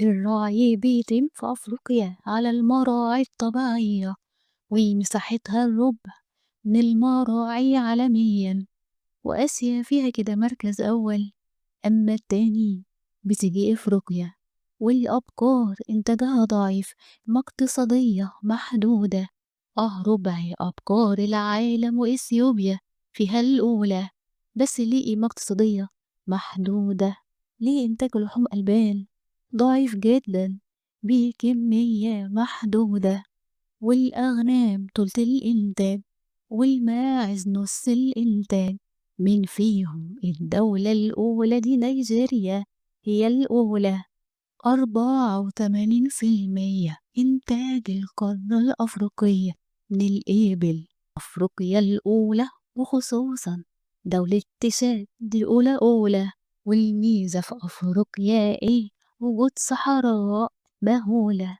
الرعي بيتم في أفريقيا على المراعي الطبيعية، ومساحتها الربع من المراعي عالميا. وآسيا فيها كده مركز أول، أما التاني بتيجي إفريقيا. والأبقار إنتاجها ضعيف، ما اقتصادية محدودة، ربع أبقار العالم، وإثيوبيا فيها الأولى، بس ليه قيمة اقتصادية محدودة. ليه إنتاج لحوم ألبان ضعيف جدا بكمية محدودة. والأغنام تلت الإنتاج، والماعز نص الإنتاج. مين فيهم الدولة الأولى؟ دي نيجيريا هي الأولى. 84% إنتاج القارة الأفريقية من الإبل. أفريقيا الأولى، وخصوصا دولة تشاد دي أولى أولى. والميزة في أفريقيا إيه؟ وجود صحراء مهولة.